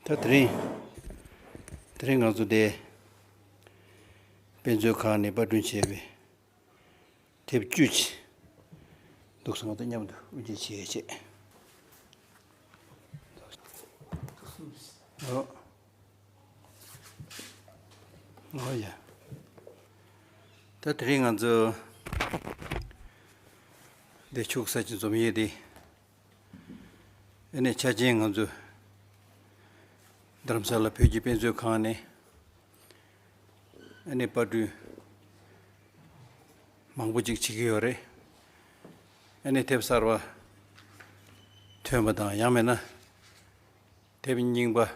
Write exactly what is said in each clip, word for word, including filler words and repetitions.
ད་དེ་རིང་དེ་རིང་ང་ཚོ་དེ་དཔེ་མཛོད་ཁང་ནས་པར་སྐྲུན་བྱས་པའི་དེབ་བཅུ་ཅིག་འདུག་སོང་། ད་མཉམ་དུ་དབུ་འབྱེད་བྱེད་ཡས་བྱེད། ཨོ། ཨོ་ཡ། ད་དེ་རིང་ང་ཚོ་འདི་ཕྱུགས་ས་ཆ་འཛོམས་ཡས་དེ། ཨ་ནི་ཆ་ཅན་ང་ཚོ་རྡ་རམ་ས་ལ་བོད་ཀྱི་དཔེ་མཛོད་ཁང་ནས་ཨ་ནི་པར་སྐྲུན་མང་པོ་ཅིག་བྱེད་ཀྱི་ཡོད་རེད། ཨ་ནི་དེབ་གསར་པ་ཐོན་པ་དང་ཡང་མིན་ན་དེབ་རྙིང་པ་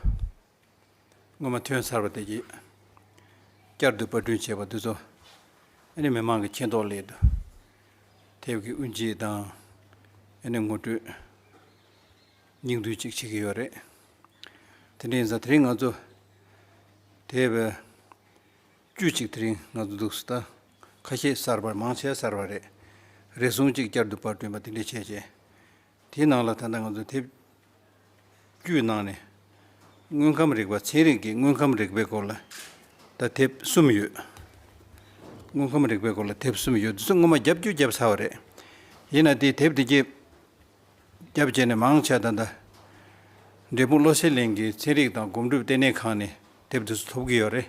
སྔོན་མ་ཐོན་ཚར་བ་དེ་གྱིས་བསྐྱར་དུ་པར་སྐྲུན་བྱས་པ་འདི་ཚོ་ཨ་ནི་མི་མང་གི་མཁྱེན་རྟོགས་སླད་དུ་དེབ་ཀྱི་དབུ་འབྱེད་དང་ཨ་ནི་ངོ་སྤྲོད་སྙིང་བསྡུས་ཅིག་བྱེད་ཀྱི་ཡོད་རེད། དེ་འདྲ་ཡིན་ཙང་དེ་རིང་ང་ཚོ་དེབ་བཅུ་གཅིག་དེ་རིང་ང་ཚོ་འདུག་སེ། ད་ཁ་ཤས་གསར་པ་མང་ཆེ་གསར་པ་རེད། རེ་ཟུང་གཅིག་བསྐྱར་དུ་པར་སྐྲུན་པ་དེ་འདྲ་བྱས་བྱས། དེའི་ནང་ལ་ད་ལྟ་ང་ཚོ་དེབ་བཅུའི་ནང་ནས་དངོས་ཁམས་རིག་པ། ཚན་རིག་གི་དངོས་ཁམས་རིག་པའི་སྐོར་ལ་ད་དེབ་གསུམ་ཡོད། དངོས་ཁམས་རིག་པའི་སྐོར་ལ་དེབ་གསུམ་ཡོད། དེ་ཚོ་སྔོན་མ་བརྒྱབ་རྒྱུ་བརྒྱབ་ཚར་བ་རེད། ཡིན་ན་དེ་དེབ་དེ་གྱད་བརྒྱབ་བྱས་ནས་མང་ཆེ་ད་ལྟ་འབྲས་སྤུངས་བློ་གསལ་གླིང་གི་ཚན་རིག་དང་སྒོམ་སྒྲུབ་ལྟེ་གནས་ཁང་ནས་དེབ་དེ་ཚོ་ཐོབ་ཀྱི་ཡོད་རེད།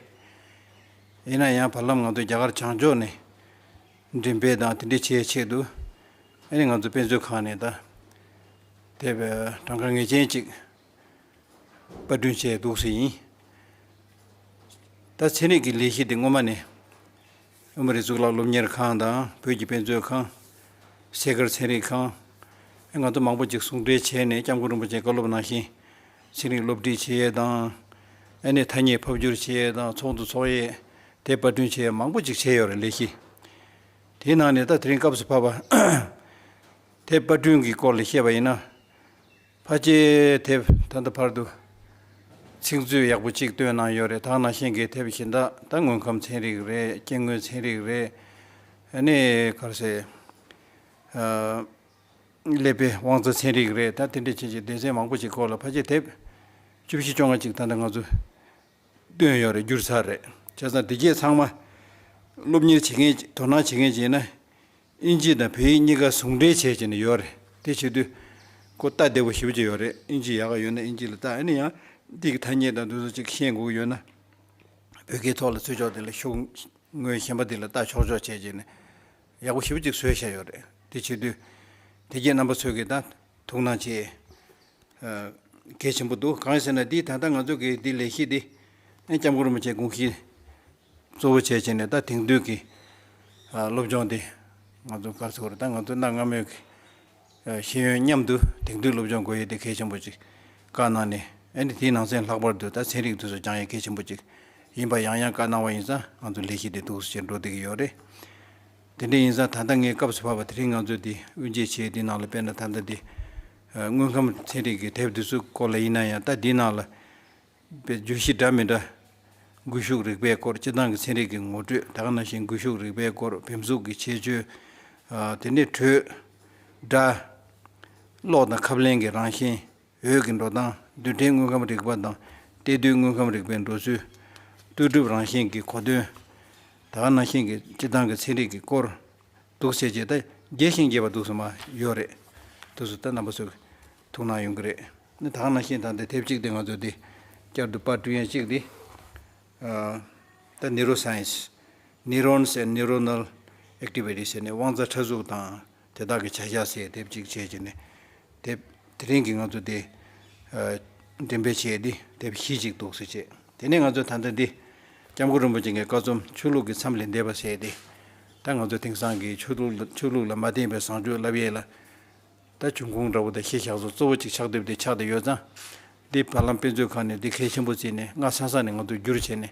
ཡིན་ན་ཡང་བར་ལམ་ང་ཚོ་རྒྱ་གར་བྱང་ཕྱོགས་ནས་འགྲེམས་སྤེལ་དང་དེ་འདྲ་བྱེད་ཆེད་དུ་ཨ་ནི་ང་ཚོ་དཔེ་མཛོད་ཁང་ནས་ད་དེབ་གྲངས་ཀ་ངེས་ཅན་ཅིག་པར་སྐྲུན་བྱས་འདུག་སེ་ཡིན། ད་ཚན་རིག་གི་ལས་གཞི་དེ་སྔོན་མ་ནས་ཨ་མ་རི་གཙུག་ལག་སློབ་གཉེར་ཁང་དང་བོད་ཀྱི་དཔེ་མཛོད་ཁང་། སེ་གར་ཚན་རིག་ཁང་། ཨ་ང་ཚོ་མང་པོ་ཅིག་ཟུང་འབྲེལ་བྱས་ནས་སྐྱབས་མགོན་རིན་པོ་ཆེའི་བཀའ་སློབ་ནང་བཞིན་ཚན་རིག་སློབ་ཁྲིད་བྱེད་ཡས་དང་། ཨ་ནི་ཐ་སྙད་ཕབ་བསྒྱུར་བྱེད་ཡས་དང་། ཚོགས་འདུ་ཚོགས་ཡས། དེབ་པར་སྐྲུན་བྱེད་ཡས་མང་པོ་ཅིག་བྱས་ཡོད་རེད། ལས་གཞི་དེའི་ནང་ནས་ད་དེ་རིང་སྐབས་སུ་བབས་པ་དེབ་པར་སྐྲུན་གྱི་སྐོར་ལ་བཤད་པ་ཡིན་ན། ཕལ་ཆེར་དེབ་ད་ལྟ་བར་དུ་ཚིག་མཛོད་ཡག་པོ་གཅིག་བཏོན་གནང་ཡོད་རེད། ད་ག་ནང་བཞིན་གྱི་དེབ་གཞན་དག་ད་དངོས་ཁམས་ཚན་རིག་རེད། སྐྱེ་དངོས་ཚན་རིག་རེད། ཨ་ནི་ག་རེ་ཟེར། ཨ་ཀླད་པའི་དབང་རྩ་ཚན་རིག་རེད། ད་དེ་འདྲ་བྱས་བྱས་སྡེ་ཚན་མང་པོ་ཅིག་སྐོར་ལ་ཕལ་ཆེར་དེབ་བཅུ་བཞི་བཅོ་ལྔ་ཅིག་ད་ལྟ་ང་ཚོ་བཏོན་ཡོད་རེད། བསྒྱུར་ཚར་རེད། བྱས་ཙང་དེ་གྱད་ཚང་མ་སློབ་གཉེར་བྱེད་མཁན་ཅིག་དོ་སྣང་བྱེད་མཁན་ཅིག་ཡིན་ན། ཨིན་ཇི་དང་བོད་ཡིག་གཉིས་ཀ་ཟུང་འབྲེལ་བྱས་བྱས་ནས་ཡོད་རེད། དེ་བྱེད་དུས་ཁོ་ལྟ་བདེ་པོ་ཞེ་པོ་ཅིག་ཡོད་རེད། ཨིན་ཇི་ཡག་ག་ཡོད་ན་ཨིན་ཇི་ལ་ལྟ། ཨ་ནི་ཡང་འདི་གི་ཐ་སྙད་དང་འདི་ཚོ་ཅིག་ཤེས་དགོས་ཀྱི་ཡོད་ན། བོད་སྐད་ཐོག་ལ་ཚུར་ཕྱོགས་དེ་ལ་ཤོག་ངོས་གཞན་པ་དེ་ལ་ལྟ་ཆོག་ཆོག་བྱས་བྱས་ནས་ཡག་པོ་ཞེ་པོ་ཅིག་བཟོས་བཞག་ཡོད་རེད། དེ་བྱེད་དུས་དེ་གྱད་རྣམ་པ་ཚོས་ཀྱིས་ད་ཐུགས་སྣང་བྱེད། ཨ་གལ་ཆེན་པོ་འདུག་གང་ཡིན་ཟེར་ན་འདི་ད་ལྟ་ང་ཚོ་གི་འདི་ལས་གཞི་འདི་ཨ་སྐྱབས་མགོན་རིན་པོ་ཆེའི་དགོངས་གཞི་གཙོ་བོ་བྱས་བྱས་ནས་ད་དེང་དུས་ཀྱི་ཨ་སློབ་སྦྱོང་འདི་ང་ཚོ་ག་རེ་ཟེར་དགོས་རེད། ད་ང་ཚོ་གནའ་སྔ་མོའི་གི་ཨ་ཤེས་ཡོན་མཉམ་དུ་དེང་དུས་སློབ་སྦྱོང་དགོས་ཡས་དེ་གལ་ཆེན་པོ་ཅིག་བཀའ་གནང་ནས། ཨ་ནི་དེའི་ནང་ཚན་ལྷག་པར་དུ་ད་ཚན་རིག་འདི་ཚོ་སྦྱང་ཡས་གལ་ཆེན་པོ་ཅིག་ཡིན་པ་ཡང་ཡང་བཀའ་གནང་བ་ཡིན་ཙང་། ང་ཚོ་ལས་གཞི་འདི་འདུག་སེ་བྱས་འགྲོ་བསྡད་ཀྱི་ཡོད་རེད། དེ་འདྲ་ཡིན་ཙང་ད་ལྟ་ངས་སྐབས་སུ་བབས་པ་དེ་རིང་ང་ཚོས་འདི་དབུ་འབྱེད་བྱས། འདི་ནང་ལ་དཔེར་ན་ད་ལྟ་འདི་ཨ་དངོས་ཁམས་ཚན་རིག་གི་དེབ་འདི་ཚོའི་སྐོར་ལ་ཡིན་ན་ཡང་། ད་འདི་ནང་ལ་དཔེ་བརྗོད་གཞི་འདྲ་མི་འདྲ། སྒུལ་ཤུགས་རིག་པའི་སྐོར། སྤྱིར་བཏང་གི་ཚན་རིག་གི་ངོ་སྤྲོད། ད་ག་ནང་བཞིན་སྒུལ་ཤུགས་རིག་པའི་སྐོར། བེམ་གཟུགས་ཀྱི་ཁྱད་ཆོས། ཨ་དེ་ནས་དྲོད། སྒྲ། གློག་དང་ཁབ་ལེན་གྱི་རང་བཞིན། འོད་ཀྱི་འགྲོ་སྟངས། རྡུལ་ཕྲན་དངོས་ཁམས་རིག་པ་དང་གཏེར་རྡུལ་དངོས་ཁམས་རིག་པའི་འགྲོ་ཚུལ། ལྟོས་གྲུབ་རང་བཞིན་གྱི་གོ་དོན། ད་ག་ནང་བཞིན་གྱི་སྤྱིར་བཏང་གི་ཚན་རིག་གི་སྐོར་འདུག་སེ་བྱས། ད་རྒྱས་ཤིང་རྒྱས་པ་འདུག་སེ་མར་ཡོད་རེད། འདུག་སེ་ད་རྣམ་པ་ཚོས་ཐུགས་སྣང་ཡོང་གི་རེད། ནི་ད་ག་ནང་བཞིན་ད་ལྟ་དེབ་གཅིག་དེ་ང་ཚོ་འདི་བསྐྱར་དུ་པར་སྐྲུན་ཡས་གཅིག་འདི། ཨ་ད་Neuroscience, Neurons and Neuronal Activity ཟེར་ནས་དབང་རྩ་ཕྲ་གཟུགས་དང་དེ་དག་གི་བྱ་གཞག་ཟེར་དེབ་གཅིག་བྱས་བྱས་ནས། དེབ་དེ་རིང་གི་ང་ཚོ་དེ་ཨ་འགྲེམས་སྤེལ་བྱས་ཏེ་དེབ་བཞི་ཅིག་འདུག་སེ་བྱས། དེ་ནས་ང་ཚོ་ད་ལྟ་འདི་སྐྱབས་མགོན་རིན་པོ་ཆེ་གི་བཀའ་རྩོམ་ཆོས་ལུགས་ཀྱི་མཚམས་ལས་འདས་པ་ཟེར་ཏེ། ད་ང་ཚོ་དེང་སང་གི་ཆོས་ལུགས་ལ་ཆོས་ལུགས་ལ་མ་བརྟེན་པའི་བཟང་སྤྱོད་བསླབ་ཡས་ལ། ད་འབྱུང་ཁུངས་འདྲ་བོ་དང་གཞི་བཞག་ཚུལ་གཙོ་བོ་གཅིག་ཆགས་བསྡད་པ་དེ་ཆགས་བསྡད་ཡོད་ཙང་། འདི་བར་ལམ་དཔེ་མཛོད་ཁང་ནས་འདི་གལ་ཆེན་པོ་བརྩིས་ནས་སྔ་ས་ས་ནས་ང་ཚོ་བསྒྱུར་བྱས་ནས།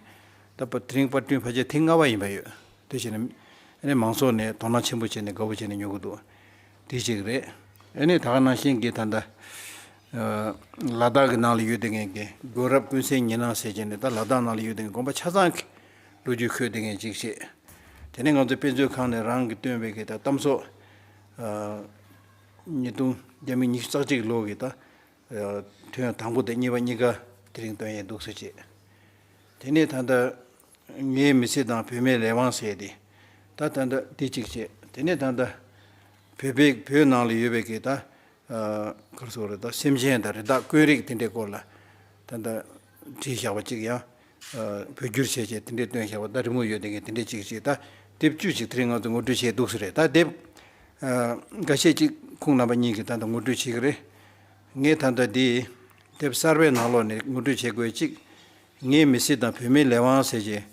ད་པ་དེ་རིང་པར་སྐྲུན་ཕལ་ཆེར་ཐེངས་ལྔ་པ་ཡིན་པ་ཡོད། དེ་བྱས་ནས་ཨ་ནི་མང་ཚོགས་ནས་དོ་སྣང་ཆེན་པོ་བྱས་ནས་དགའ་བོ་བྱས་ནས་ཉོ་གི་འདུག་དེ་གཅིག་རེད། ཨ་ནི་ད་ག་ནང་བཞིན་གྱི་ད་ལྟ་ཨ་ལ་དྭགས་ཀྱི་ནང་ལ་ཡོད་བསྡད་མཁན་གྱི་རྒོད་རབ་ཀུན་གསལ་ཉི་སྣང་ཟེར་བྱས་ནས། ད་ལ་དྭགས་ནང་ལ་ཡོད་བསྡད་མཁན་དགོན་པ་ཆ་ཚང་གི་ལོ་རྒྱུས་འཁོད་བསྡད་མཁན་གཅིག་བྱས། དེ་ནས་ང་ཚོ་དཔེ་མཛོད་ཁང་ནས་རང་གིས་བཏོན་པའི་གི་ད་གཏམ་སོགས། ཨ་ཉིས་སྟོང་བརྒྱ་མེད་ཉི་ཤུ་རྩ་གཅིག་ལོ་གི་ད་ཨ་ཐུན་དང་པོ་དང་གཉིས་པ་གཉིས་ཀ་ དེ་རིང་སྟོན་ཡས་འདུག་སེ་བྱས། དེ་ནས་ད་ལྟ་ངའི་མི་ཚེ་དང་བུད་མེད་ལས་དབང་ཟེར་ཏེ། ད་ད་ལྟ་དེ་གཅིག་བྱས། དེ་ནས་ད་ལྟ་བོད་པའི་བོད་ནང་ལ་ཡོད་པའི་གི་ད་ག་རེ་ཟེར་དགོས་རེད། ད་སེམས་ཅན་དང་རི་དྭགས་དཀོན་རིགས་དེ་འདྲའི་སྐོར་ལ་ད་ལྟ་བྲིས་བཞག་པ་གཅིག་ཡང་བོད་བསྒྱུར་བྱས་བྱས་དེ་འདྲའི་བཏོན་བཞག་པ། ད་རི་མོ་ཡོད་དེ་གི་དེ་འདྲའི་གཅིག་བྱས། ད་དེབ་བཅུ་གཅིག་དེ་རིང་ང་ཚོ་ངོ་སྤྲོད་བྱས་འདུག་སེ་རེད། ད་དེབ་འགའ་ཤས་ཅིག་ཁོང་རྣམ་པ་གཉིས་ཀྱིས་ད་ལྟ་ངོ་སྤྲོད་བྱེད་ཀྱི་རེད། ངས་ད་ལྟ་འདི་དེབ་གསར་པའི་ནང་ལོགས་ནས་ངོ་སྤྲོད་བྱེད་དགོས་གཅིག་ངའི་མི་ཚེ་དང་བུད་མེད་ལས་དབང་ཟེར་བྱས།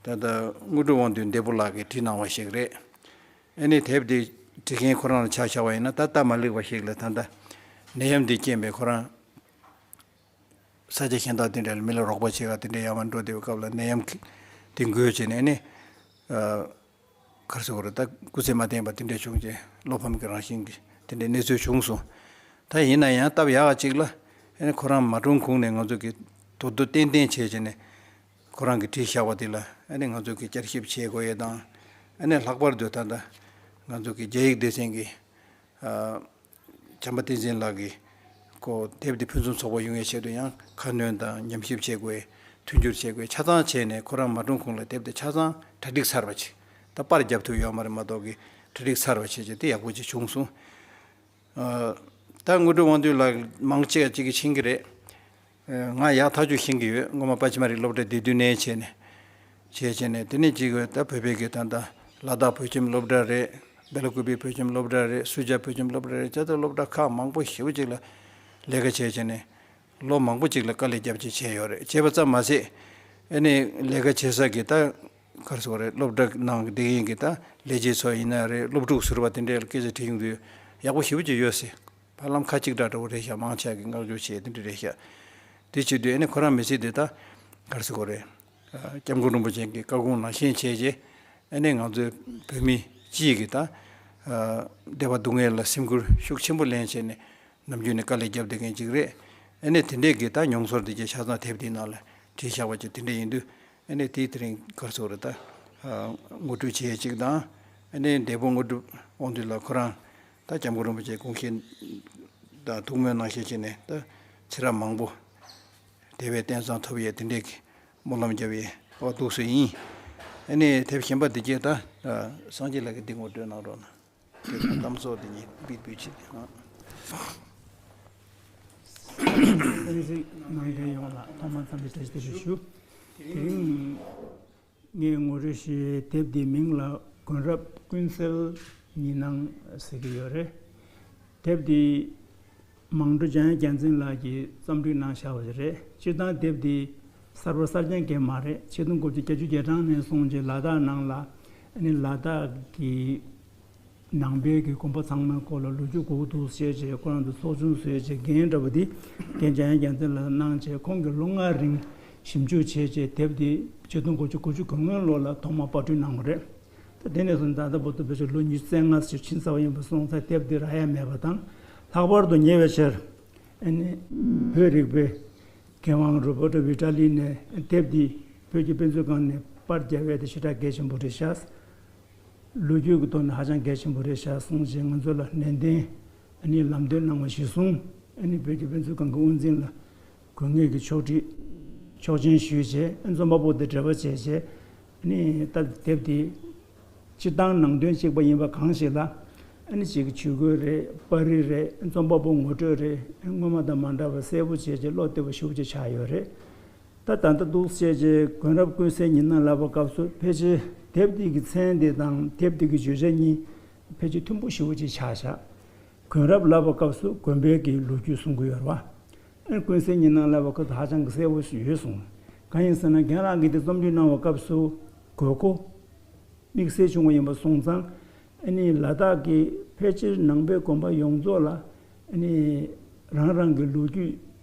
ད་ལྟ་དངོས་གྲུབ་དབང་འདུས་འདས་པོ་ལགས་ཀྱིས་བྲིས་གནང་བ་ཞིག་རེད། ཨ་ནི་དེབ་འདི་འབྲི་མཁན་ཁོ་རང་ལ་ཆ་བཞག་པ་ཡིན་ན་ད་སྟབས་མ་ལེགས་པ་ཞིག་ལ་ད་ལྟ་ནད་ཡམས་འདི་རྐྱེན་པས་ཁོ་རང་ས་ཆ་གཞན་དག་དེ་འདྲ་ལ་མི་ལ་རོགས་པ་བྱེད་ག་དེ་འདྲ་ཡར་མར་འགྲོ་བསྡད་པའི་སྐབས་ལ་ནད་ཡམས་དེ་འགོས་བྱས་ནས་ཨ་ནི་ག་རེ་ཟེར་དགོས་རེད། ད་སྐུ་ཚེ་མ་བརྟན་པ་དེ་འདྲ་བྱུང་རྗེས་བློ་ཕམ་གྱི་རང་བཞིན་གྱི་དེ་འདྲའི་གནས་ཚུལ་བྱུང་སོང་། ད་ཡིན་ན་ཡང་སྟབས་ཡག་ག་ཅིག་ལ་ཨ་ནི་ཁོ་རང་མ་གྲོངས་གོང་ནས་ང་ཚོ་གི་དོ་དོ་ཏན་ཏན་བྱས་བྱས་ནས་ཁོ་རང་གིས་བྲིས་བཞག་པ་དེ་ལ་ཨ་ནི་ང་ཚོ་གིས་བསྐྱར་ཞིབ་བྱེད་དགོས་ཡས་དང་། ཨ་ནི་ལྷག་པར་དུ་ད་ལྟ་ང་ཚོ་གི་རྒྱ་ཡིག་སྡེ་ཚན་གྱི་བྱམས་པ་བསྟན་འཛིན་ལགས་ཀྱིས་ཁོ་དེབ་འདི་ཕུན་སུམ་ཚོགས་པ་ཡོང་ཡའི་ཆེད་དུ་ཡང་ཁ་སྣོན་དང་ཉམས་ཞིབ་བྱེད་དགོས། མཐུན་འགྱུར་བྱེད་དགོས། ཆ་ཚང་བྱས་ནས་ཁོ་རང་མ་གྲོངས་གོང་ལ་དེབ་འདི་ཆ་ཚང་གྲ་སྒྲིག་ཚར་བ་བྱས། ད་པར་རྒྱབ་ཐུབ་ཡོད་མ་རེད་མ་གཏོགས་ཀྱི་གྲ་སྒྲིག་ཚར་བ་བྱས་བྱས་དེ་ཡག་པོ་ཅིག་བྱུང་སོང་། ད་དངོས་གྲུབ་དབང་འདུས་ལགས་མང་ཆེ་བ་གཅིག་གིས་མཁྱེན་གྱི་རེད། ང་ཡག་ཐག་ཆོད་ཤེས་ཀྱི་ཡོད། སྔོན་མ་པ་ཅི་མ་རིག་སློབ་གྲྭ་བསྡད་དུས་ནས་བྱས་ནས་བྱས་བྱས་ནས་དེ་ནས་གཅིག་གིས་ད་བོད་པའི་གི་ད་ལྟ་ལ་དྭགས་བོད་ཁྱིམ་སློབ་གྲྭ་རེད། སྦེ་ལ་ཀུ་པེ་བོད་ཁྱིམ་སློབ་གྲྭ་རེད། སུ་ཇཱ་བོད་ཁྱིམ་སློབ་གྲྭ་རེད། བྱས་ཙང་སློབ་གྲྭ་ཁག་མང་པོ་ཞེ་པོ་ཅིག་ལ་ལས་ཀ་བྱས་བྱས་ནས་ལོ་མང་པོ་ཅིག་ལ་དཀའ་ལས་རྒྱབ་བྱས་བྱས་ཡོད་རེད། བྱས་པ་ཙམ་མ་ཟད་ཨ་ནི་ལས་ཀ་བྱེད་ས་གི་ད་ག་རེ་ཟེར་དགོས་རེད། སློབ་གྲྭ་ནང་གི་བསྡད་མཁན་གྱི་ད་ལས་བྱེད་ཚོ་ཡིན་ན་རེད། སློབ་ཕྲུག་ཟུར་པ་དེ་འདྲས་ལ་སྐད་ཆ་དྲིས་ཡོང་དུས་ཡག་པོ་ཞེ་པོ་ཅིག་ཡོད་ཟེར། བར་ལམ་ཁ་གཅིག་གྲགས་འདྲ་བོ་རེད་ཤག་མང་ཆེ་བ་གིས་བསྔགས་བརྗོད་བྱས་དེ་འདྲ་རེད་ཤག་དེ་བྱེད་དུས་ཨ་ནི་ཁོ་རང་མི་ཚེ་འདི་ད་ག་རེ་ཟེར་དགོས་རེད། སྐྱབས་མགོན་རིན་པོ་ཆེ་གི་བཀའ་དགོངས་ནང་བཞིན་བྱས་རྗེས་ཨ་ནི་ང་ཚོའི་བོད་མི་སྤྱི་ཡི་གི་ད་བདེ་བ་སྡུག་བསྔལ་ལ་སེམས་ཁུར་ཤུགས་ཆེན་པོ་ལེན་བྱས་ནས་ནམ་རྒྱུན་ནས་དཀའ་ལས་བརྒྱབ་བསྡད་མཁན་ཅིག་རེད། ཨ་ནི་དེ་འདྲས་གི་ད་མྱོང་ཚོར་དེ་གྱད་ཆ་ཚང་དེབ་དེའི་ནང་ལ་བྲིས་བཞག་པ་ཅིག་དེ་འདྲས་ཡིན་དུས། ཨ་ནི་དེའི་དེ་རིང་ག་རེ་ཟེར་དགོས་རེད། ད་ངོ་སྤྲོད་བྱེད་ཡས་ཅིག་དང་། ཨ་ནི་འདས་པོ་དངོས་གྲུབ་དབང་འདུས་ལགས་ཁོ་རང་ད་སྐྱབས་མགོན་རིན་པོ་ཆེའི་དགོངས་བཞེད་དང་ཐུགས་སྨོན་གནང་བཞིན་བྱས་ནས་ད་ཚེ་རབས་མང་པོ་བདེ་བའི་རྟེན་བཟང་ཐོབ་ཡས་དེ་འདྲས་ཀྱི་སྨོན་ལམ་རྒྱབ་ཡས་འོ་འདུག་སེ་ཡིན། ཨ་ནི་དེབ་གཞན་པ་དེ་གྱད་ད་སངས་རྒྱས་ལགས་ཀྱིས་འདི་ངོ་སྤྲོད་གནང་རོགས་གནང་། དེ་ཚོ་གཏམ་ཚོགས་དེ་ཉིད་འབིགས་འབིགས་བྱེད་དེ་ཨང་། གསན་གཟིགས་གནང་མཁན་ཡོངས་ལ་ཐོག་མར་འཚམས་འདྲི་བཀྲ་ཤིས་བདེ་ལེགས་ཞུ། དེ་རིང་ངས་ངོ་སྤྲོད་ཞུ་ཡའི་དེབ་འདིའི་མིང་ལ་དགོན་རབས་ཀུན་གསལ་ཉི་སྣང་ཟེར་གྱི་ཡོད་རེད། དེབ་འདི་མང་སྤྲོ་འཇམ་དབྱངས་རྒྱལ་མཚན་ལགས་ཀྱིས་རྩོམ་སྒྲིག་གནང་བཞག་པ་ཞིག་རེད། སྤྱིར་བཏང་དེབ་འདི་གསར་པ་གསར་རྐྱང་གང་མ་རེད། ཆིག་སྟོང་དགུ་བརྒྱ་བརྒྱད་ཅུ་གྱ་གྲངས་ནས་བཟུང་རྗེས་ལ་དྭགས་ནང་ལ་ཨ་ནི་ལ་དྭགས་ཀྱི་ནང་པའི་གི་དགོན་པ་ཚང་མའི་སྐོར་ལ་ལོ་རྒྱུས་གོ་བསྡུར་བྱས་རྗེས་ཁོ་རང་ཚོ་ཚོགས་ཆུང་བཟོས་རྗེས་འགན་འདྲ་པོ་འདི་རྒན་འཇམ་དབྱངས་རྒྱལ་མཚན་ལགས་གནང་རྗེས་ཁོང་གིས་ལོ་ལྔ་རིང་ཞིབ་འཇུག་བྱས་རྗེས་དེབ་འདི་ཆིག་སྟོང་དགུ་བརྒྱ་དགུ་བཅུ་གོ་ལྔ་ལོ་ལ་ཐོག་མར་པར་སྐྲུན་གནང་བ་རེད། ད་དེ་ནས་བཟུང་ད་ལྟ་བར་དུ་བོད་ཆོས་ལོ་ཉི་ཤུ་རྩ་ལྔ་ཞིག་ཕྱིན་ཚར་བ་ཡིན་པ་སོང་ཙང་དེབ་འདི་རག་ཡ་མེད་པ་དང་། ལྷག་པར་དུ་ཉེ་བའི་ཆར་ཨ་ནི་བོད་རིག་པའི་མཁས་དབང་རོ་བྷར་ཊོ་བྷི་ཊ་ལི་ནས་དེབ་འདི་བོད་ཀྱི་དཔེ་མཛོད་ཁང་ནས་པར་རྒྱག་ཡས་དེ་ཞེ་དྲག་གལ་ཆེན་པོ་རེད་ཤག་ལོ་རྒྱུས་ཀྱི་ཐོག་ནས་ཧ་ཅང་གལ་ཆེན་པོ་རེད་ཤག་གསུངས་རྗེས་ང་ཚོ་ལ་ནན་ཏན་ཨ་ནི་ལམ་སྟོན་གནང་བ་གཞིར་བཟུང་ཨ་ནི་བོད་ཀྱི་དཔེ་མཛོད་ཁང་གི་དབུ་འཛིན་ལ་དགོས་ངེས་ཀྱི་ཕྱོགས་སྒྲིག་ཆོག་མཆན་ཞུས་རྗེས་ཨ་ནི་རྩོམ་པ་པོ་དེ་འབྲེལ་བ་བྱས་རྗེས་ཨ་ནི་ད་དེབ་འདི་སྤྱིར་བཏང་ནང་དོན་གཅིག་པ་ཡིན་པ་གང་ཞིག་ལ་ཨ་ནི་གཅིག་གི་ཇུས་འགོད་རེད། པར་རིས་རེད། རྩོམ་པ་པོ་ངོ་སྤྲོད་རེད། སྔོན་མ་དང་མ་འདྲ་བར་གསལ་པོ་བྱས་རྗེས་བློ་བདེ་པོ་ཞེ་པོ་ཅིག་ཆགས་ཡོད་རེད། ད་ད་ལྟ་འདུག་སེ་བྱས་རྗེས་དགོན་རབས་ཀུན་གསལ་ཉི་སྣང་ལབ་པའི་སྐབས་སུ་ཕལ་ཆེར་དེབ་འདི་གི་མཚན་དེ་དང་དེབ་འདི་གི་བརྗོད་བྱ་གཉིས་ཕལ་ཆེར་མཐུན་པོ་ཞེ་པོ་ཅིག་ཆགས་བཞག་དགོན་རབས་ལབ་པའི་སྐབས་སུ་དགོན་པའི་གི་ལོ་རྒྱུས་གསུང་གི་ཡོད་རེད་བ། ཨ་ནི་ཀུན་གསལ་ཉི་སྣང་ལབ་པའི་སྐབས་སུ་ཧ་ཅང་གི་གསལ་པོ་ཞིག་ཡོད་གསུངས། གང་ཡིན་ཟེར་ན་རྒན་ལགས་ཀྱིས་དེ་རྩོམ་སྒྲིག་གནང་བའི་སྐབས་སུ་དགོས་མཁོ་དམིགས་བསལ་བྱུང་བ་ཡིན་པ་སོང་ཙང་། ཨ་ནི་ལ་དྭགས་ཀྱི་ཕལ་ཆེར་ནང་པའི་དགོན་པ་ཡོངས་རྫོགས་ལ་ཨ་ནི་རང་རང་གི་ལོ་རྒྱུས་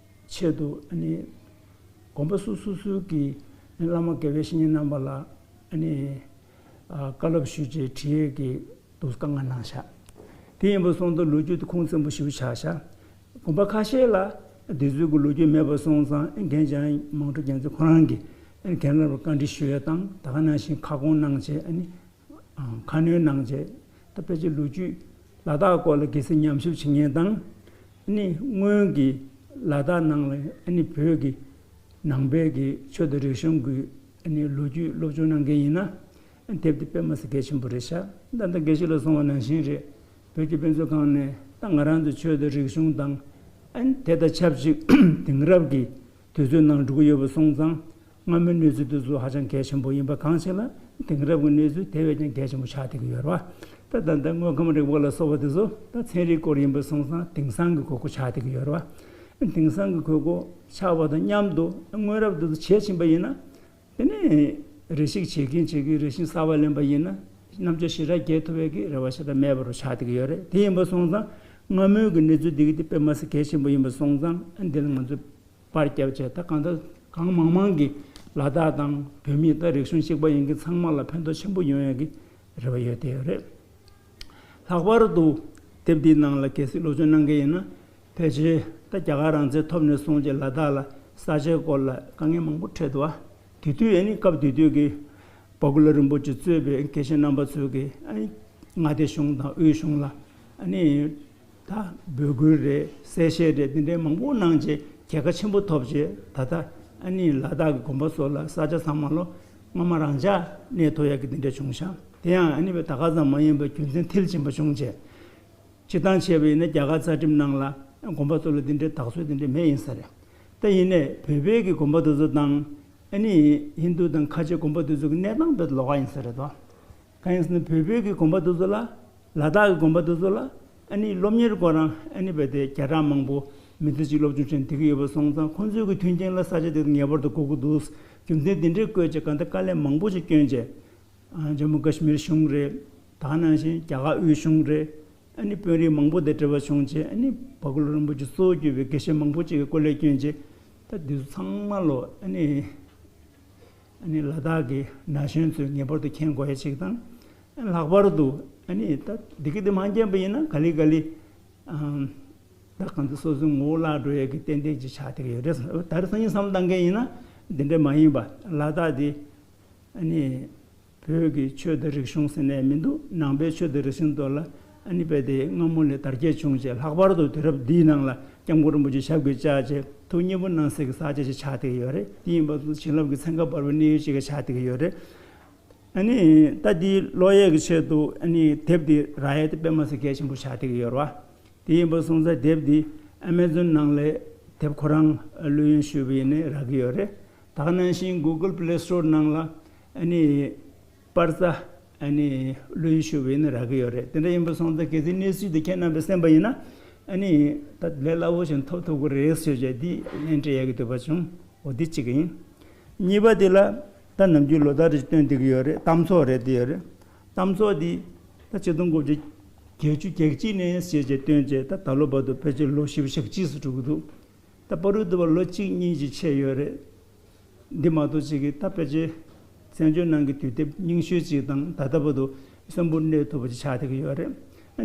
ཆེད་དུ་ཨ་ནི་དགོན་པ་སོ་སོ་སོའི་གི་བླ་མ་དགེ་བའི་བཤེས་གཉེན་རྣམ་པ་ལ་ཨ་ནི་བཀའ་སློབ་ཞུས་རྗེས་བྲིས་ཡས་ཀྱི་འདུག་དཀའ་ངལ་གནང་བཞག་དེ་ཡིན་པ་སོང་ཙང་ལོ་རྒྱུས་དེ་ཁུངས་བཙན་པོ་ཞེ་པོ་ཆགས་བཞག་དགོན་པ་ཁ་ཤས་ལ་དེ་ཚོའི་གི་ལོ་རྒྱུས་མེད་པ་སོང་ཙང་རྒན་འཇམ་དབྱངས་མང་སྤྲོ་རྒྱལ་མཚན་ཁོ་རང་གིས་རྒན་ལགས་ལ་བཀའ་འདྲི་ཞུ་ཡས་དང་ད་ག་ནང་བཞིན་ཁ་སྐོང་གནང་བྱས་ཨ་ནི་ཁ་སྣོན་གནང་བྱས་ད་ཕལ་ཆེར་ལོ་རྒྱུས་ལ་དྭགས་སྐོར་ལ་གལ་སྲིད་ཉམས་ཞིབ་བྱེད་མཁན་དང་ཨ་ནི་སྔོན་གྱི་ལ་དྭགས་ནང་ལ་ཨ་ནི་བོད་ཀྱི་ ནང་པའི་གི་ཆོས་དང་རིག་གཞུང་གི་ཨ་ནི་ལོ་རྒྱུས་སློབ་སྦྱོང་གནང་མཁན་ཡིན་ན། དེབ་དེ་དཔེ་མ་སྲིད་གལ་ཆེན་པོ་རེད་ཤག་ད་ལྟ་དགེ་བཤེས་ལགས་གསུངས་པ་ནང་བཞིན་རེད། བོད་ཀྱི་དཔེ་མཛོད་ཁང་ནས་ད་ང་རང་ཚོའི་ཆོས་དང་རིག་གཞུང་དང་། ཨ་ནི་དེ་དང་ཆབས་ཅིག་དེང་རབས་ཀྱི་དུས་ཚོད་ནང་འགྲོ་གི་ཡོད་པ་སོང་ཙང་། སྔ་མོའི་གནས་ཚུལ་དེ་ཚོ་ཧ་ཅང་གལ་ཆེན་པོ་ཡིན་པ་གང་ཞིག་ལ། དེང་རབས་ཀྱི་གནས་ཚུལ་དེ་བས་ཀྱང་གལ་ཆེན་པོ་ཆགས་བསྡད་ཀྱི་ཡོད་རེད་བ། ད་ད་ལྟ་དངོས་ཁམས་རིག་པ་ལ་སོགས་པ་དེ་ཚོ་ད་ཚན་རིག་སྐོར་ཡིན་པ་སོང་ཙང་དེང་སང་གི་དགོས་མཁོ་ཆགས་བསྡད་ཀྱི་ཡོད་རེད་བ། དེང་སང་གི་དགོས་མཁོ་ཆགས་པ་དང་མཉམ་དུ་སྔོན་རབས་དེ་ཚོ་བྱེད་ཕྱིན་པ་ཡིན་ན། དེ་ནས་རེ་ཞིག་བྱེད་ཀྱིན་བྱེད་ཀྱིན་རེ་ཞིག་གསར་པ་ལེན་པ་ཡིན་ན། རྣམ་དཔྱོད་ཞེ་དྲག་རྒྱས་ཐུབ་པའི་གི་རེ་བ་ཞེ་དྲག་མེད་པ་རུ་ཆགས་བསྡད་ཀྱི་ཡོད་རེད། དེ་ཡིན་པ་སོང་ཙང་སྔ་མོའི་གི་གནས་ཚུལ་འདི་གི་དེ་དཔེ་མ་སྲིད་གལ་ཆེན་པོ་ཡིན་པ་སོང་ཙང་། འདི་ལ་ང་ཚོས་པར་བརྒྱབ་བྱས། ད་གང་ལྟར་གང་མང་མང་གི་ལ་དྭགས་དང་བོད་མི་དང་རིག་གཞུང་གཅིག་པ་ཡིན་མཁན་ཚང་མ་ལ་ཕན་ཐོགས་ཆེན་པོ་ཡོང་ཡག་གི་རེ་བ་ཡོད་བསྡད་ཡོད་རེད། ལྷག་པར་དུ་དེབ་འདིའི་ནང་ལ་གལ་སྲིད་སློབ་སྦྱོང་གནང་མཁན་ཡིན་ན། ཕལ་ཆེར་ད་རྒྱ་གར་རང་བཙན་ཐོབ་ནས་བཟུང་བྱས་ལ་དྭགས་ལ་ས་ཆའི་སྐོར་ལ་དཀའ་ངལ་མང་པོ་འཕྲད་འདུག་བ། དེ་དུས་ཨ་ནི་སྐབས་དེ་དུས་ཀྱི་བ་ཀུ་ལ་རིན་པོ་ཆེ་གཙོས་པའི་དགེ་བཤེས་རྣམ་པ་ཚོས་ཀྱིས་ཨ་ནི་མངའ་སྡེ་གཞུང་དང་དབུས་གཞུང་ལ་ཨ་ནི་ད་འབོད་སྐུལ་རེད། གསལ་བཤད་རེད། འདི་འདྲའི་མང་པོ་གནང་བྱས་རྒྱལ་ཁ་ཆེན་པོ་ཐོབ་བྱས། ད་ལྟ་ཨ་ནི་ལ་དྭགས་ཀྱི་དགོན་པ་སོགས་ལ་ས་ཆ་ཚང་མ་ལོ་སྔ་མ་རང་འཇགས་གནས་ཐུབ་ཡག་གི་འདི་འདྲ་བྱུང་ཤག་དེ་ཡང་ཨ་ནི་བས་ད་ག་ཙམ་མ་ཡིན་པར་རྒྱུ་མཚན་མཐིལ་ཕྱིན་པ་བྱུང་བྱས། སྤྱིར་བཏང་བྱས་པ་ཡིན་ན་རྒྱ་གར་རྩ་ཁྲིམས་ནང་ལ་དགོན་པ་ཚོ་ལ་འདི་འདྲའི་བདག་སྤྲོད་འདི་འདྲ་མེད་ཡིན་ས་རེད། ད་ཡིན་ནའི་བོད་པའི་གི་དགོན་པ་དེ་ཚོ་དང་། ཨ་ནི་ཧིན་རྡུ་དང་ཁ་ཆེ་དགོན་པ་དེ་ཚོ་གི་གནས་སྟངས་དཔེ་ལོགས་ཀ་ཡིན་ས་རེད་དོ། གང་ཡིན་ཟེར་ན་བོད་པའི་གི་དགོན་པ་དེ་ཚོ་ལ། ལ་དྭགས་ཀྱི་དགོན་པ་དེ་ཚོ་ལ་ཨ་ནི་སློབ་གཉེར་སྐོར་རང་ཨ་ནི་བས་དེ་བརྒྱ་ཕྲག་མང་པོ་མི་ཚེ་གཅིག་སློབ་སྦྱོང་བྱས་ནས་བསྡད་ཀྱི་ཡོད་པ་སོང་ཙང་། ཁོང་ཚོའི་གི་མཐུན་རྐྱེན་ལ་ས་ཆ་དེ་ངེས་པར་དུ་དགོས་ཀྱི་འདུག་རྒྱུ་མཚན་དེ་འདྲས་བཀོད་བྱས་གང་ལྟར་དཀའ་ལས་མང་པོ་ཞིག་བསྐྱོན་བྱས། ཨ་ཇམ་མུ་ཀ་ཤི་མིར་གཞུང་རེད། ད་ག་ནང་བཞིན་རྒྱ་གར་དབུས་གཞུང་རེད། ཨ་ནི་དཔོན་རིགས་མང་པོ་དང་འབྲེལ་བ་བྱུང་བྱས། ཨ་ནི་བ་ཀུ་ལ་རིན་པོ་ཆེ་གཙོ་བོ་གྱུར་པའི་དགེ་བཤེས་མང་པོ་ཅིག་གིས་སྐུ་ལས་བསྐྱོན་བྱས། ད་འདི་ཚོ་ཚང་མ་ལོ་ཨ་ནི་ཨ་ནི་ལ་དྭགས་ཀྱི་ན་གཞོན་ཚོས་ངེས་པར་དུ་མཁྱེན་དགོས་ཡ་ཅིག་དང་། ལྷག་པར་དུ་ཨ་ནི་ད་འདི་གི་འདི་མ་མཁྱེན་པ་ཡིན་ན་ག་ལེ་ག་ལེ། ཨམ། ད་གང་ཚེ་སོ་སོའི་ངོ་བོ་བརླག་འགྲོ་ཡས་ཀྱི་ཏན་ཏན་ཅིག་ཆགས་བསྡད་ཀྱི་ཡོད་རེད། ད་རེས་སང་ཉིན་བསམ་བློ་བཏང་མཁན་ཡིན་ན་འདི་འདྲ་མ་ཡིན་པ། ལ་དྭགས་འདི་ཨ་ནི་བོད་ཀྱི་ཆོས་དང་རིག་གཞུང་ཟེར་ནས་མི་འདུག་ནང་པའི་ཆོས་དང་རིག་གཞུང་ཐོག་ལ་ཨ་ནི་རྦད་དེ་སྔ་མོ་ལས་དར་རྒྱས་བྱུང་བྱས། ལྷག་པར་དུ་དུས་རབས་འདིའི་ནང་ལ་སྐྱབས་མགོན་རིན་པོ་ཆེ་ཞབས་ཀྱིས་བཅགས་བྱས་ཐུགས་མཉེས་པོ་གནང་སའི་གི་ས་ཆ་ཞིག་ཆགས་བསྡད་ཀྱི་ཡོད་རེད། དེ་ཡིན་པ་སོང་ཙང་བྱིན་རླབས་ཀྱི་ཚན་ཁ་འབར་བའི་གནས་ཡུལ་ཞིག་ཆགས་བསྡད་ཀྱི་ཡོད་རེད། ཨ་ནི་ད་འདི་ཀློག་ཡས་ཀྱི་ཆེད་དུ་ཨ་ནི་དེབ་འདི་རག་ཡས་དེ་དཔེ་མ་སྲིད་གལ་ཆེན་པོ་ཆགས་བསྡད་ཀྱི་ཡོད་རེད་བ། དེ་ཡིན་པ་སོང་ཙང་དེབ་འདི་ཨ་མེ་ཛོན་ནང་ལས་དེབ་ཁོ་རང་བླུ་ཡོན་ཞུས་པ་ཡིན་ན་རག་གི་ཡོད་རེད། ད་ག་ནང་བཞིན་གུ་གལ་པི་ལེ་སི་ཊོར་ནང་ལ་ཨ་ནི་པར་རྩ་ཨ་ནི་བླུ་ཡོན་ཞུས་པ་ཡིན་ན་རག་གི་ཡོད་རེད། དེ་འདྲ་ཡིན་པ་སོང་ཙང་གལ་སྲིད་གནས་ཚུལ་འདི་ཁྱེད་རྣམ་པས་གསན་པ་ཡིན་ན། ཨ་ནི་ད་ལས་སླ་བོ་ཞིག་ཐོབ་ཐུབ་ཀྱི་རེད་ཟེར་བྱས་འདི་ལན་སྤྲད་ཡག་གི་འདོད་པ་བྱུང་། འོ་འདི་གཅིག་ཡིན། གཉིས་པ་འདི་ལ་ད་ནམ་རྒྱུན་ལོ་ལྟར་རེ་བཏོན་བསྡད་ཀྱི་ཡོད་རེད། གཏམ་ཚོགས་རེད་འདི་ཡོད་རེད། གཏམ་ཚོགས་འདི་ད་ཆིག་སྟོང་དགུ་བརྒྱ་བརྒྱད་ཅུ་གྱ་གཅིག་ནས་བྱས་བྱས་བཏོན་བྱས་ད་ད་ལོ་བར་དུ་ཕལ་ཆེར་ལོ་བཞི་བཅུ་ཞེ་གཅིག་ཙམ་འགྲོ་གི་འདུག་ད་བར་དུ་བ་ལོ་གཅིག་གཉིས་ཅིག་ཆད་ཡོད་རེད། འདི་མ་གཏོགས་ཅིག་གིས་ད་ཕལ་ཆེར་བཙན་བྱོལ་ནང་གི་དུས་དེབ་རྙིང་ཤོས་ཅིག་དང་ད་ལྟ་བར་དུ་གསོན་པོ་གནས་ཐུབ་པ་ཅིག་ཆགས་བསྡད་ཀྱི་ཡོད་རེད།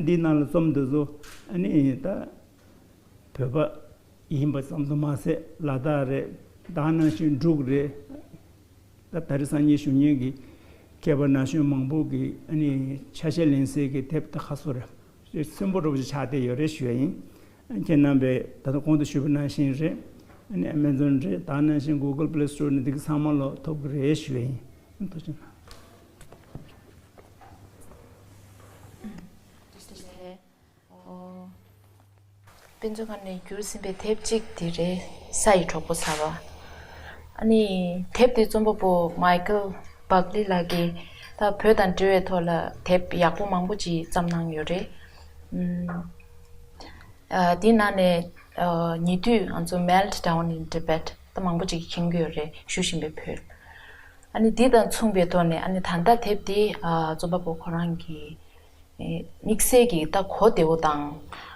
འདིའི་ནང་ལ་རྩོམ་འདི་ཚོ་ཨ་ནི་ད་བོད་པ་ཡིན་པ་ཙམ་དུ་མ་ཟད་ལ་དྭགས་རེད། ད་ག་ནང་བཞིན་འབྲུག་རེད། ད་ད་རེས་སང་ཉིན་བཞུགས་མཁན་གྱི་མཁས་པ་ན་གཞོན་མང་པོ་གིས་ཨ་ནི་ཆ་ཤས་ལེན་སའི་གི་དེབ་ད་ཁ་གསོ་རེད། གསོན་པོ་འདྲ་པོ་ཞིག་ཆགས་བསྡད་ཡོད་རེད་ཞུ་ཡ་ཡིན། ཁྱེད་རྣམ་པས་ད་ལྟ་གོང་དུ་ཞུས་པ་ནང་བཞིན་རེད། ཨ་ནི་ཨ་མེ་ཛོན་རེད། ད་ག་ནང་བཞིན་གུ་གལ་པི་ལེ་སི་ཊོར་ནས་འདི་གི་ཚང་མ་ལོ་ཐོབ་ཀྱི་རེད་ཞུ་ཡ་ཡིན། ཐུགས་རྗེ་གནང་། དཔེ་མཛོད་ཁང་ནས་བསྒྱུར་ཟིན་པའི་དེབ་གཅིག་དེ་རེད། ས་ཡི་གྲོགས་པོ་ཟ་བ། ཨ་ནི་དེབ་དེ་རྩོམ་པ་པོ་མའི་ཀལ་བྷག་ལི་ལགས་ཀྱིས་ད་བོད་དང་འབྲེལ་བའི་ཐོག་ལ་དེབ་ཡག་པོ་མང་པོ་ཅིག་བརྩམས་གནང་ཡོད་རེད། ཨུམ། ཨ། དེའི་ནང་ནས་ཨ་ཉེ་དུས་ང་ཚོ་Meltdown in Tibet ད་མང་པོ་ཅིག་གིས་མཁྱེན་གྱི་ཡོད་རེད། བཞུགས་བཞིན་པའི་བོད། ཨ་ནི་འདི་དང་མཚུངས་པའི་ཐོག་ནས་ཨ་ནི་ད་ལྟ་དེབ་འདི་ཨ་རྩོམ་པ་པོ་ཁོ་རང་གི་ཨེ་དམིགས་བསལ་གྱི་ད་གོ་བདེ་བོ་དང་།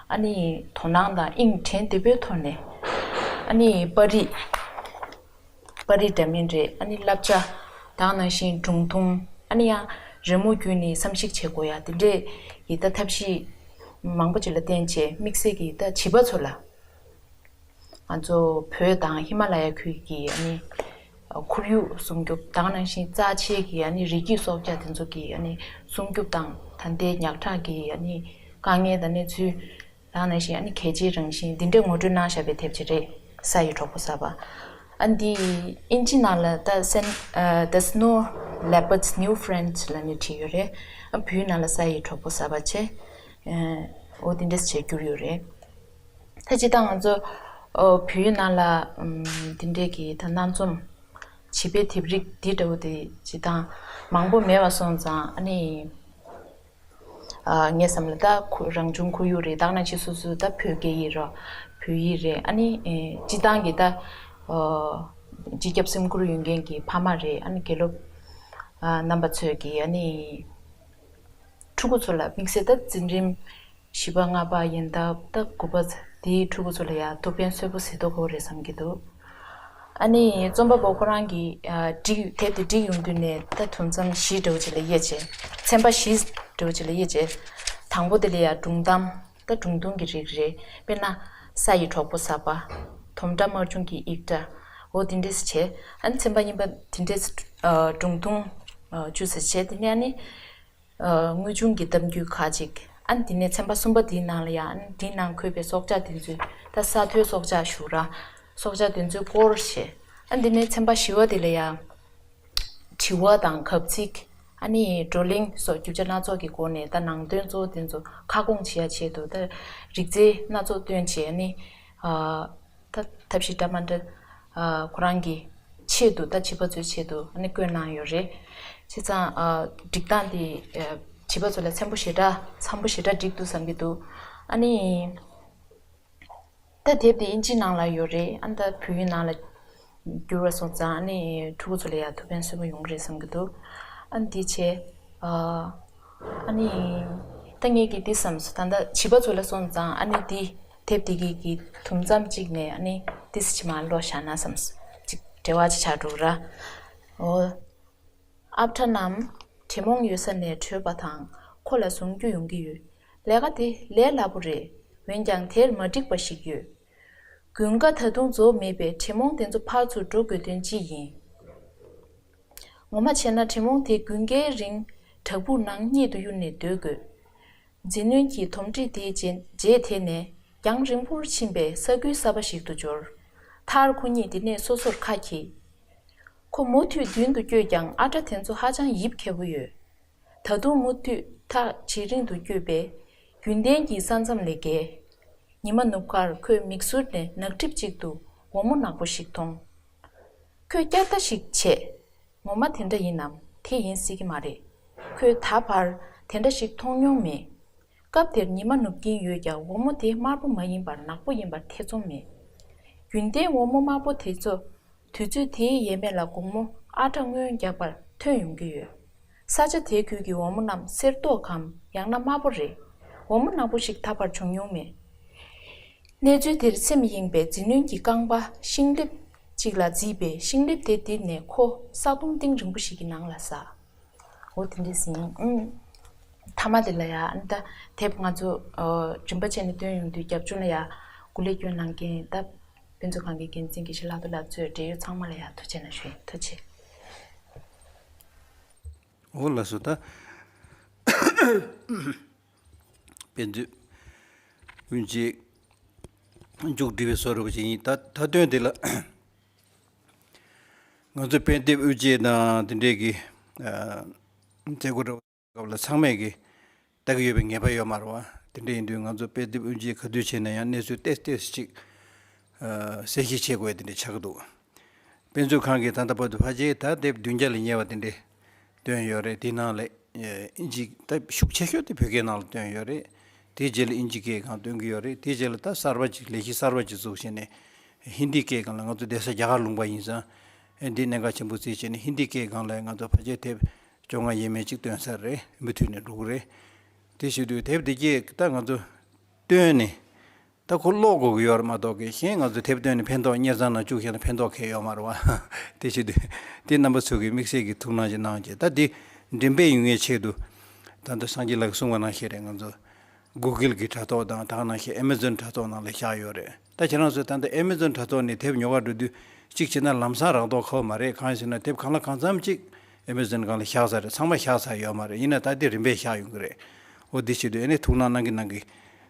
ཨ་ནི་དོ་སྣང་དང་དབྱིངས་དྲན་བདེ་པོའི་ཐོག་ནས་ཨ་ནི་པར་རིས་པར་རིས་འདྲ་མིན་རེད། ཨ་ནི་བསླབ་བྱ་དང་ནང་བཞིན་སྒྲུང་ཐུང་། ཨ་ནི་ཡང་རི་མོ་བརྒྱུད་ནས་བསམ་གཞིག་བྱེད་དགོས་ཡ་དེ་འདྲས་ཀྱི་ད་ཐབས་ཤེས་མང་པོ་ཅིག་ལ་བརྟེན་བྱས་དམིགས་བསལ་གྱི་ད་བྱིས་པ་ཚོ་ལ། ང་ཚོ་བོད་དང་ཧི་མ་ལ་ཡ་ཁུལ་གྱི་ཨ་ནི་ཁོར་ཡུག་སྲུང་སྐྱོབ་དང་ནང་བཞིན་རྩ་ཆེའི་གི་ཨ་ནི་རི་སྐྱེས་སྲོག་ཆགས་དེ་ཚོ་གི་ཨ་ནི་སྲུང་སྐྱོབ་དང་ད་ལྟའི་ཉག་ཕྲ་གི་ཨ་ནི་དཀའ་ངལ་དང་གནས་ཚུལ་དང་ནང་བཞིན་ཨ་ནི་གལ་ཆེའི་རང་བཞིན་འདི་འདྲས་ངོ་སྤྲོད་གནང་བཞག་པའི་དེབ་ཅིག་རེད། ས་ཡི་གྲོགས་པོ་ཟ་བ། ཨ་འདི་ཨིན་ཇི་ནང་ལ་ད་སན- ཨ། The Snow Leopard's New Friend ལབ་ནས་བྲིས་ཡོད་རེད། ཨ་བོད་ནང་ལ་ས་ཡི་གྲོགས་པོ་གསར་པ་བྱས། ཨ་འོ་དེ་འདྲས་བྱས་བསྒྱུར་ཡོད་རེད། ད་སྤྱིར་བཏང་ང་ཚོ་ཨོ་བོད་ནང་ལ་ཨམ་དེ་འདྲས་ཀྱི་ད་སྣ་འཛོམས་བྱིས་པའི་དེབ་རིགས་འདི་འདྲ་བོ་དེ་སྤྱིར་བཏང་མང་པོ་མེད་པ་སོང་ཙང་ཨ་ནི། ཨ་ངའི་བསམ་ལ་ད་ཁོ་རང་བྱུང་ཁོར་ཡུག་རེད། ད་ནང་བཞིན་སོ་སོ་ད་བོད་སྐད་ཡིག་ར་བོད་ཡིག་རེད། ཨ་ནི་ཨེ་སྤྱིར་བཏང་གི་ད་ཨོ་སྤྱི་ཁྱབ་སེམས་ཁུར་ཡོད་མཁན་གྱི་ཕ་མ་རེད། ཨ་ནི་དགེ་སློབ་ཨ་རྣམ་པ་ཚོས་ཀྱི་ཨ་ནི་ཕྲུ་གུ་ཚོ་ལ་དམིགས་བསལ་ད་འཛིན་རིམ་བཞི་པ་ལྔ་པ་ཡན་ད་ད་དགུ་པ་དེའི་ཕྲུ་གུ་ཚོ་ལ་ཡང་ཐུགས་ཕན་གསོས་པོ་ཟེར་མདོག་ཁ་པོ་རེད་བསམ་གྱི་འདུག་ཨ་ནི་རྩོམ་པ་པོ་ཁོ་རང་གིས་ཨ་བསྒྲིགས་དེབ་དེ་བསྒྲིགས་ཡོང་དུས་ནས་ད་དུམ་མཚམས་བཞི་འདྲ་བོ་ཅིག་ལ་དབྱེ་བྱས། ཚན་པ་བཞི་འདྲ་བོ་ཅིག་ལ་དབྱེ་བྱས། དང་པོ་དེ་ལ་ཡང་སྒྲུང་གཏམ། ད་སྒྲུང་ཐུང་གི་རིགས་རེད། དཔེར་ན་ས་ཡི་གྲོགས་པོ་གསར་པ། དོམ་ཁྲ་དམར་ཆུང་གི་ཡིག་ཕྲ། འོ་དེ་འདྲས་བྱས། ཨ་ནི་ཚན་པ་གཉིས་པ་དེ་འདྲས་ཨ་སྒྲུང་ཐུང་ཨ་བཅུ་ཙམ་བྱས། དེ་ནས་ཨ་ནི། ཨ་དངོས་བྱུང་གི་གཏམ་རྒྱུད་ཁག་ཅིག་ཨ་ནི་དེ་ནས་ཚན་པ་གསུམ་པ་དེའི་ནང་ལ་ཡང་ཨ་ནི་དེའི་ནང་འཁོད་པའི་སྲོག་ཆགས་དེ་ཚོའི་ད་ས་མཐོའི་སྲོག་ཆགས་ཞུ་ར། སྲོག་ཆགས་དེ་ཚོའི་སྐོར་བཤད། ཨ་ནི་དེ་ནས་ཚན་པ་བཞི་པ་དེ་ལ་ཡང་དྲི་བ་དང་གབ་ཚིག་ཨ་ནི་བགྲོ་གླེང་སོགས་རྒྱུ་ཆ་སྣ་ཚོགས་ཀྱི་སྒོ་ནས་ད་ནང་དོན་གཙོ་བོ་དེ་ཚོ་ཁ་སྐོང་བྱེད་ཡ་ཆེད་དུ་ད་རིག་རྩལ་སྣ་ཚོགས་བཏོན་བྱས་ཨ་ནི་ཨ། ད་ཐབས་ཤེས་འདྲ་མ་འདྲ་ཨ་ཁོ་རང་གི་ཆེད་དུ་ད་བྱིས་པ་ཚོའི་ཆེད་དུ་ཨ་ནི་བཀོད་གནང་ཡོད་རེད། བྱས་ཙང་ཨ་སྒྲིག་སྟངས་དེ་ཨ་བྱིས་པ་ཚོ་ལ་འཚམ་པོ་ཞེ་དྲག་འཚམ་པོ་ཞེ་དྲག་འགྲིག་འདུག་བསམ་གྱི་འདུག་ཨ་ནི་ད་དེབ་དེ་ཨིན་ཇི་ནང་ལ་ཡོད་རེད། ཨ་ནི་ད་བོད་ཡིག་ནང་ལ་བསྒྱུར་བ་སོང་ཙང་ཨ་ནི་ཕྲུ་གུ་ཚོ་ལ་ཡང་ཐུགས་ཕན་གསོས་པོ་ཡོང་གི་རེད་བསམ་གྱི་འདུག་ཨ་ནི་དེ་བྱས། ཨ་ནི་ད་ངས་ཀྱིས་འདི་བསམ་སོང་། ད་ལྟ་བྱིས་པ་ཚོ་ལ་སོང་ཙང་ཨ་ནི་འདི་དེབ་འདི་གི་གི་དུམ་མཚམས་གཅིག་ནས་ཨ་ནི་ཏིས་ཕྱི་མ་ཀློག་བཞག་ན་བསམ་སོང་། ཅིག་འབྲེལ་བ་ཅིག་ཆགས་འགྲོ་གི་ར། འོ། ཨ་ཕྲ་རྣམས་དྲེད་མོང་ཡོད་ས་ནས་བྲོས་པ་དང་ཁོ་ལ་བཟུང་རྒྱུ་ཡོང་གི་ཡོད། ལས་ཀ་དེ་ལས་སླ་པོ་རེད། འོན་ཀྱང་དེར་མ་འགྲིག་པ་ཞིག་ཡོད། དགུན་ཁ་ད་དུང་རྫོགས་མེད་པས་དྲེད་མོང་དེ་ཚོ་ཕར་ཚུར་འགྲོ་དགོས་དོན་ཅི་ཡིན། ངོ་མ་བྱས་ན་དྲེད་མོང་དེ་དགུན་ཁའི་རིང་བྲག་ཕུག་ནང་གཉིད་དུ་གཡུར་ནས་སྡོད་དགོས། མཛེ་སྣོད་ཀྱི་དོམ་དྲེད་དེའི་རྗེས་རྗེས་དེད་ནས་རྒྱང་རིང་པོར་ཕྱིན་པའི་ས་ཁུལ་གསར་པ་ཞིག་ཏུ་འབྱོར། མཐར་ཁོ་གཉིས་དེ་ནས་སོ་སོར་ཁ་གྱེས། ཁོ་མུ་མཐུད་མདུན་དུ་བསྐྱོད་ཀྱང་ཨ་ཕྲ་དེ་ཚོ་ཧ་ཅང་ཡིབ་མཁས་པོ་ཡོད། ད་དུང་མུ་མཐུད་ཐག་ཇེ་རིང་དུ་བསྐྱོད་པས་རྒྱུན་ལྡན་གྱི་ས་མཚམས་ལས་བརྒལ། ཉི་མ་ནུབ་ཁར་ཁོས་མིག་ཟུར་ནས་ནག་ཁྲིབ་ཅིག་ཏུ་འོལ་མོ་ནག་པོ་ཞིག་མཐོང་། ཁོས་བསྐྱར་ལྟ་ཞིག་བྱས། ངོ་མ་དེ་འདྲ་ཡིན་ནམ། དེ་ཡིན་སྲིད་ཀྱི་མ་རེད། ཁོས་ད་བར་དེ་འདྲ་ཞིག་མཐོང་མྱོང་མེད། སྐབས་དེར་ཉི་མ་ནུབ་ཀྱིན་ཡོད་ཀྱང་འོལ་མོ་དེ་དམར་པོ་མ་ཡིན་པར་ནག་པོ་ཡིན་པར་ཐེ་ཚོམ་མེད། རྒྱུན་ལྡན་འོལ་མོ་དམར་པོ་དེ་ཚོ་དུས་ཚོད་དེའི་ཡས་མས་ལ་དགོང་མོ་ཨ་ཕྲ་རྔོན་རྒྱག་པར་ཐོན་ཡོང་གི་ཡོད། ས་ཆ་དེ་ཁུལ་གྱི་འོལ་མོ་རྣམས་སེར་མདོག་གམ་ཡང་ན་དམར་པོ་རེད། འོལ་མོ་ནག་པོ་ཞིག་ད་བར་བྱུང་མྱོང་མེད། གནས་ཚུལ་དེར་སེམས་གཡེངས་པའི་མཛེ་སྣོད་ཀྱི་རྐང་པ་ཤིང་ལེབ་ཅིག་ལ་བརྫིས་པས་ཤིང་ལེབ་དེ་འདིར་ནས་ཁོ་ས་དོང་གཏིང་རིང་པོ་ཞིག་གི་ནང་ལ་ཟགས། འོ་དེ་འདྲས་ཡིན། ཨུམ། མཐའ་མ་དེ་ལ་ཡ་ཨ་ནི་ད་དེབ་ང་ཚོ་ཨོ་རིམ་པ་བྱས་ནས་བཏོན་ཡོང་དུས་རྒྱབ་ལྗོངས་ལ་ཡ་སྐུ་ལས་སྐྱོན་གནང་མཁན་ད་དཔེ་མཛོད་ཁང་གི་འགན་འཛིན་དགེ་བཤེས་ལྷག་རྡོར་ལགས་གཙོས་འབྲེལ་ཡོད་ཚང་མ་ལ་ཡ་ཐུགས་རྗེ་གནང་ཞུ་ཡིན། ཐུགས་རྗེ་ཆེ། འོ་ལགས་སོ། ད་དཔེ་མཛོད་དབུ་འབྱེད་མཇུག་སྒྲིལ་བའི་བཟོ་འདྲ་པོ་ཅིག་ཡིན། ད་ད་དོན་དེ་ལ་ང་ཚོ་དཔེ་དེབ་དབུ་འབྱེད་དང་དེ་འདྲས་ཀྱི་ཨ་མཛད་སྒོ་འདྲ་པོ་སྐབས་ལ་ཚང་མས་ཀྱི་ལྟ་གི་ཡོད་པའི་ངེས་པ་ཡོད་མ་རེད་བ། དེ་འདྲ་ཡིན་དུས་ང་ཚོ་དཔེ་དེབ་དབུ་འབྱེད་ག་དུས་བྱས་ན་ཡང་གནས་ཚུལ་ཏོག་ཙམ་ཅིག་ཨ་གསལ་བཤད་བྱེད་དགོས་དེ་འདྲ་ཆགས་ཀྱི་འདུག་དཔེ་མཛོད་ཁང་གིས་ད་ལྟ་བར་དུ་ཕལ་ཆེར་ད་དེབ་བདུན་བརྒྱ་ལས་ཉེ་བ་དེ་འདྲ་བཏོན་ཡོད་རེད། དེའི་ནང་ལས་ཨིན་ཇི་ད་ཤུགས་ཆེ་ཤོས་དེ་བོད་སྐད་ནང་ལ་བཏོན་ཡོད་རེད། དེའི་རྗེས་ལ་ཨིན་ཇི་སྐད་སྒང་བཏོན་གྱི་ཡོད་རེད། དེའི་རྗེས་ལ་ད་གསར་པ་ཅིག་ལས་གཞི་གསར་པ་ཅིག་བཙུགས་བྱས་ནས་ཧིན་དི་སྐད་སྒང་ལ་ང་ཚོ་བསྡད་ས་རྒྱ་གར་ལུང་པ་ཡིན་ཙང་ཨེ་འདི་གནད་འགག་ཆེན་པོ་བརྩིས་བྱས་ནས་ཧིན་དི་སྐད་སྒང་ལ་ང་ཚོ་ཕལ་ཆེར་དེབ་བཅོ་ལྔ་ཡས་མས་ཅིག་བཏོན་ཚར་རེད། མུ་མཐུད་ནས་འགྲོ་གི་རེད། དེ་བྱེད་དུས་དེབ་འདི་སྐད་ད་ང་ཚོ་བཏོན་ནས། ད་ཁོ་ཀློག་དགོས་ཀྱི་ཡོད་རེད་མ་གཏོགས་ཀྱི་གཞན་ང་ཚོ་དེབ་བཏོན་ནས་ཕན་ཐོགས་གཉེར་ཚང་ནང་བཅུག་བཞག་ན་ཕན་ཐོགས་གང་ཡང་ཡོད་མ་རེད་བ། དེ་བྱེད་དུས་དེ་རྣམ་པ་ཚོ་གིས་དམིགས་བསལ་གྱི་ཐུགས་སྣང་ཅིག་གནང་བྱས། ད་འདི་འགྲེམས་སྤེལ་ཡོང་ཡས་ཆེད་དུ་ད་ལྟ་སངས་རྒྱས་ལགས་ཀྱིས་གསུངས་པ་ནང་བཞིན་རེད། ང་ཚོ་གུ་གལ་གྱི་དྲ་ཐོག་དང་ད་ག་ནང་བཞིན་ཨེ་མེ་ཛོན་དྲ་ཐོག་ནང་ལ་བཞག་ཡོད་རེད། ད་ཁྱེད་རང་ཚོས་ད་ལྟ་ཨེ་མེ་ཛོན་དྲ་ཐོག་ནས་དེབ་ཉོ་གར་འགྲོ་དུས་གཅིག་བྱས་ན་ལམ་སང་རག་མདོག་ཁ་པོ་མ་རེད། གང་ཡིན་ཟེར་ན་དེབ་གང་ལ་གང་འཚམ་གཅིག་ཨེ་མེ་ཛོན་སྒང་ལ་བཞག་ཚར་རེད། ཚང་མ་བཞག་ཚར་ཡོད་མ་རེད། ཡིན་ན་ད་དེ་རིམ་པས་བཞག་ཡོང་གི་རེད། འོ་འདི་བྱེད་དུས་ཨ་ནི་ཐུགས་སྣང་གནང་གི་གནང་གི་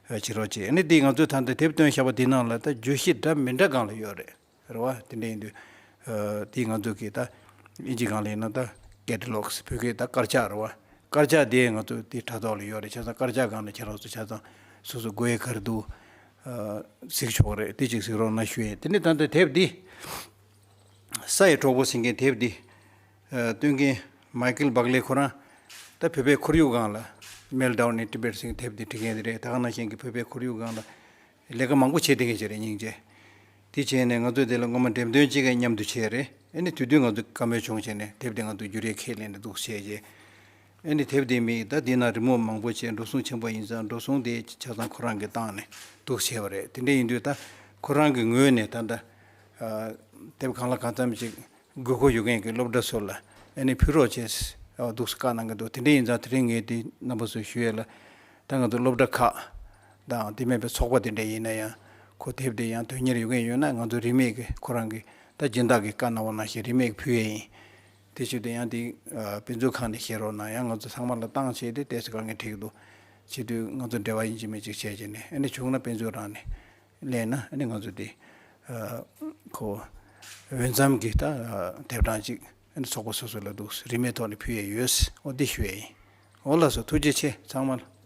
བྱེད་རོགས་བྱེད། ཨ་ནི་འདི་ང་ཚོས་ད་ལྟ་དེབ་བཏོན་བཞག་པ་འདི་ནང་ལ་ད་བརྗོད་གཞི་འདྲ་མི་འདྲ་སྒང་ལ་ཡོད་རེད། རེད་བ། དེ་འདྲ་ཡིན་དུས་ དེ་ང་ཚོ་གི་ད་ཨིན་ཇི་སྒང་ལ་ཡིན་ན་ད་ཀེ་ཊ་ལོག་བོད་སྐད་ད་དཀར་ཆག་རེད་བ། དཀར་ཆག་དེ་ང་ཚོ་དེ་དྲ་ཐོག་ལ་ཡོད་རེད། བྱས་ཙང་དཀར་ཆག་སྒང་ལ་ཁྱེད་རང་ཚོ་ཆ་ཚང་སོ་སོ་དགོས་ཡས་ག་རེ་འདུག་གཟིགས་ཆོག་གི་རེད། དེ་གཅིག་གཟིགས་རོགས་གནང་ཞུ་ཡས། དེ་ནས་ད་ལྟ་དེབ་འདི་ས་ཡི་གྲོགས་པོ་ཟེར་མཁན་དེབ་འདི་ཨ་བཏོན་མཁན་མའི་ཀལ་བག་ལེ་ཁོ་རང་ད་བོད་པའི་ཁོར་ཡུག་སྒང་ལ་Meltdown in Tibet ཟེར་མཁན་དེབ་འདི་བྲིས་མཁན་དེ་རེད། ད་ག་ནང་བཞིན་གྱི་བོད་པའི་ཁོར་ཡུག་སྒང་ལ་ལས་ཀ་མང་པོ་བྱེད་བསྡད་མཁན་ཅིག་རེད། སྙིང་རྗེ། དེ་བྱས་ནས་ང་ཚོ་དེ་ལ་སྔོན་མ་འགྲེམས་སྟོན་ཅིག་མཉམ་དུ་བྱས་རེད། ཨ་ནི་དེ་དུས་ང་ཚོ་བཀའ་མོལ་བྱུང་བྱས་ནས་དེབ་དེ་ང་ཚོ་བསྒྱུར་ཡས་ཁས་ལེན་ནས་འདུག་བྱས་རྗེས། ཨ་ནི་དེབ་དེ་མིག་ད་འདི་ན་རི་མོ་མང་པོ་བྱས། འགྲོ་སོང་ཆེན་པོ་ཡིན་ཙང་འགྲོ་སོང་དེ་ཆ་ཚང་ཁོ་རང་གིས་བཏང་ནས་འདུག་བྱས་པ་རེད། དེ་འདྲ་ཡིན་དུས་ད་ཁོ་རང་གི་ངོས་ནས་ད་ལྟ་ཨ་དེབ་གང་ལ་གང་འཚམ་ཅིག་དགོས་མཁོ་ཡོད་མཁན་གྱི་སློབ་གྲྭ་ཚོ་ལ་ཨ་ནི་ཕུལ་རོགས་བྱས། ཨ་འདུག་བཀའ་གནང་གི་འདུག་དེ་འདྲ་ཡིན་ཙང་དེ་རིང་ངས་དེ་རྣམ་པ་ཚོར་ཞུ་ཡས་ལ། ད་ང་ཚོ་སློབ་གྲྭ་ཁག་དང་དེ་མིན་པའི་ཚོགས་པ་དེ་འདྲ་ཡིན་ན་ཡང་ཁོ་དེབ་དེ་ཡང་དོན་གཉེར་ཡོད་མཁན་ཡོད་ན་ང་ཚོ་རིན་མེད་ཀྱི་ཁོ་རང་གི་ད་སྦྱིན་བདག་གི་བཀའ་གནང་བ་ནང་བཞིན་རིན་མེད་ཀྱི་ཕུལ་ཡས་ཡིན། དེ་བྱེད་དུས་ཡང་དེ་ཨ་དཔེ་མཛོད་ཁང་ནས་བཞེས་རོགས་གནང་། ཡང་ང་ཚོ་ཚང་མ་ལ་བཏང་བྱས་ཏེ་ཏོག་ཙམ་དཀའ་ངལ་འཕྲད་ཀྱི་འདུག་བྱེད་དུས་ང་ཚོ་འབྲེལ་བ་ཡིན་གཅིག་མིན་གཅིག་བྱས་བྱས་ནས་ཨ་ནི་བྱུང་ན་དཔེ་མཛོད་རང་ནས་ལེན་ན་ཨ་ནི་ང་ཚོ་དེ་ཨ་ཁོ་འོས་འཚམ་གྱི་ད་ཨ་དེབ་གྲངས་གཅིག་ཨ་ནི་ཚོགས་པ་སོ་སོ་ལ་འདུག་རིན་མེད་ཐོག་ནས་ཕུལ་ཡས་ཡོད། འོ་འདི་ཞུ་ཡས་ཡིན། འོ་ལགས་སོ། ཐུགས་རྗེ་ཆེ་ཚང་མ་ལ།